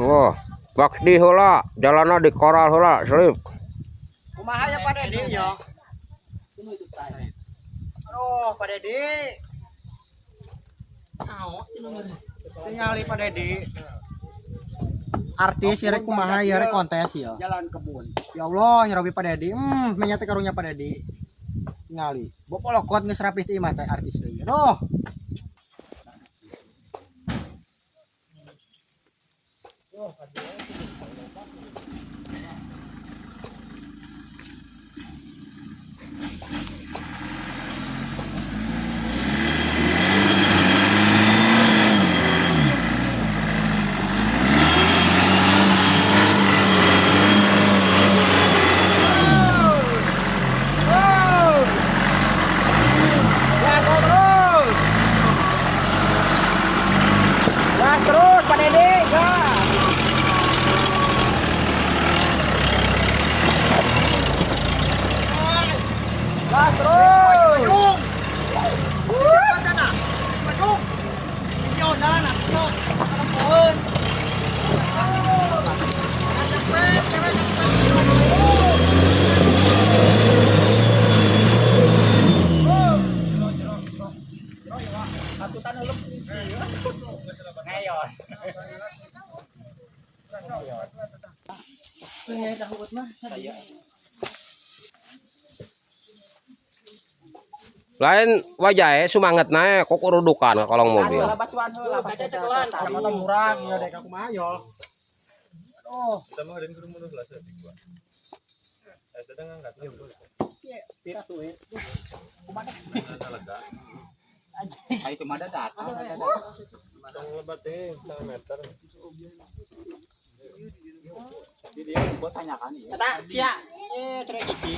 Wah, bakdi heula, jalanna di koral heula, selip. Kumaha ya Pak Dedi ya? Aduh, Pak Dedi. Tingali Pak Dedi. Artis ya rek kumaha ya rek kontes ya. Jalan kebun. Ya Allah, ya Rabbi Pak Dedi. Menyate karunya Pak Dedi. Tingali. Bopolokot geus rapih teh imah teh artis deui. Aduh. Gas terus. Gas terus Pak Dedi, gas. Gas terus. Lain wajahe sumanget nae kok kurudukan ka kolong mobil. Batuan heula. Kaca cekelan. Kacamata murah ya dek aku mah yo. Aduh, Kita mah ada kudu mundur lah sedikit gua. Sedang angkat. Pira tuh. Nah, lega. Ah, itu mah ada datang. Tong lebat deh, setengah meter. Jadi dia gua tanyakan ya. Eta sia trek iki.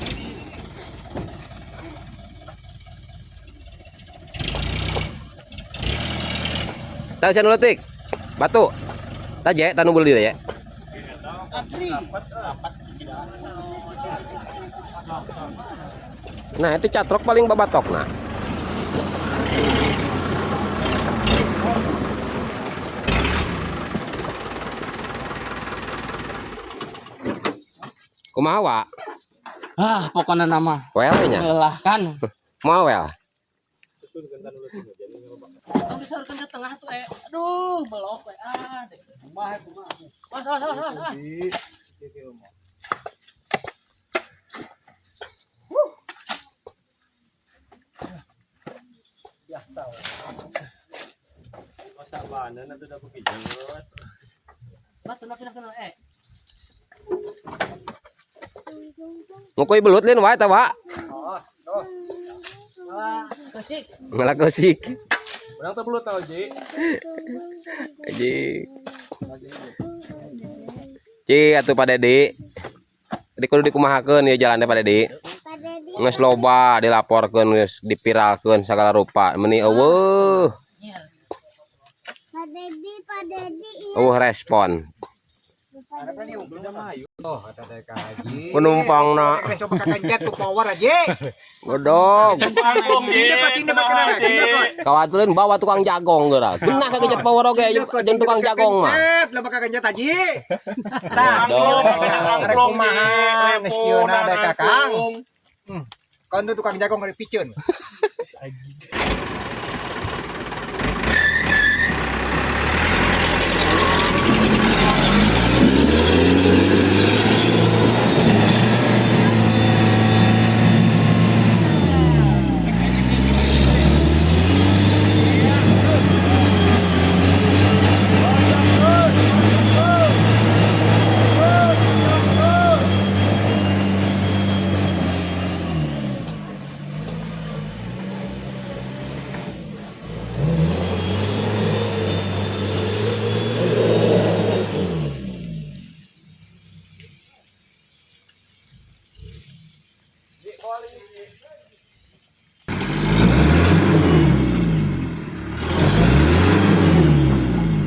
Tah sia nu leutik. Batu. Tah je, tah nu beuli ya. Nah, itu catrok paling babatok nah. Kumaha wa? Ah, pokoknya nama Well nya. melelahkan. Mau well. Tong disaurkeun ke tengah tuh eh. Aduh, belok we. Ah, deh. Kumaha kumaha. Wah, salah salah salah. salah. Masa banan atau udah begitu? Batu nak kena eh. Ngukui belut lin wae tah wa. Wah, kesik. Ngalah keusik. Menang tak perlu tahu Ji. Ji. Ci atuh Pak Dedi. Jadi kudu dikumahakeun ieu jalan teh Pak Dedi. Geus loba dilaporkeun geus dipiralkeun sagala rupa. Meuni eueuh, Pak Dedi, Pak Dedi, iya. eueuh respon. Oh, kata dek haji. Penumpangna Coba kakencet tuh power aja. godog. Cing dekat cing dekat. Kawatulin bawa tukang jagong geura. Genah kakencet power oge jeung tukang jagong mah. Kencet, loba kakencet haji. Godog. Rek kumaha geus ieu na dek kakang. Kon tuh tukang jagong ngeri piceun.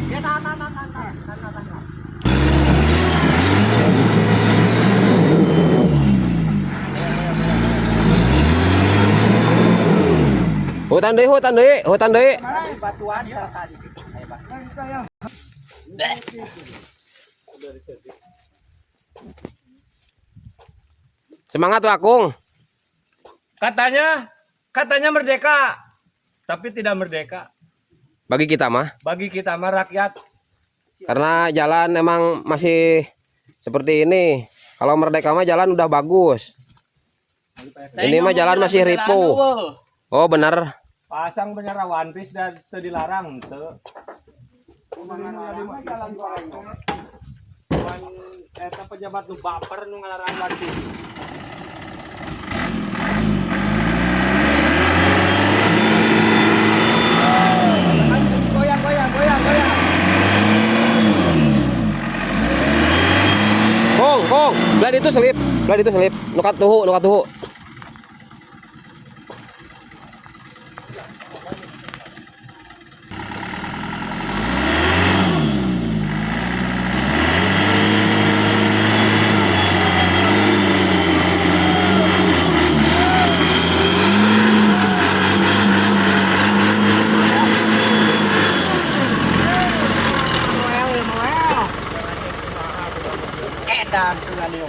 Ya tahan tahan tahan tahan tahan tahan. Hutan deui, hutan deui, hutan deui. Batuan tadi. Semangat tuh Akung. Katanya katanya merdeka, tapi tidak merdeka. Bagi kita mah. Bagi kita mah rakyat. Karena jalan emang masih seperti ini. Kalau merdeka mah jalan udah bagus. Ini mah jalan masih ripuh. Oh benar. Pasang bendera One Piece dan teu dilarang teu. Eta pejabat nu baper nu ngalarang One Piece. Goyang, goyang, goyang, goyang. Kong, kong. Belah itu selip, belah itu selip. Nukat tuhu, nukat tuhu. Edan sudah dia.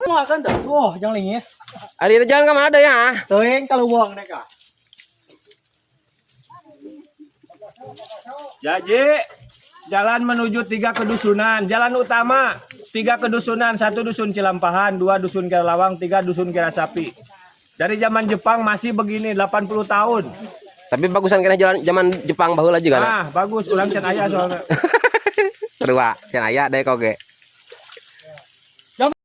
Mau akan tuh. Wah, jangan lingis. Ada itu jalan kemana ada ya? Teuing kalau buang mereka. Jadi jalan menuju tiga kedusunan, jalan utama tiga kedusunan, satu dusun Cilampahan, dua dusun Kiralawang, tiga dusun Kirasapi. Dari zaman Jepang masih begini 80 tahun. Tapi bagusan kena jalan zaman Jepang baheula juga na. Ah, bagus ulang can aya soalnya. Seru ah, can aya deh koge.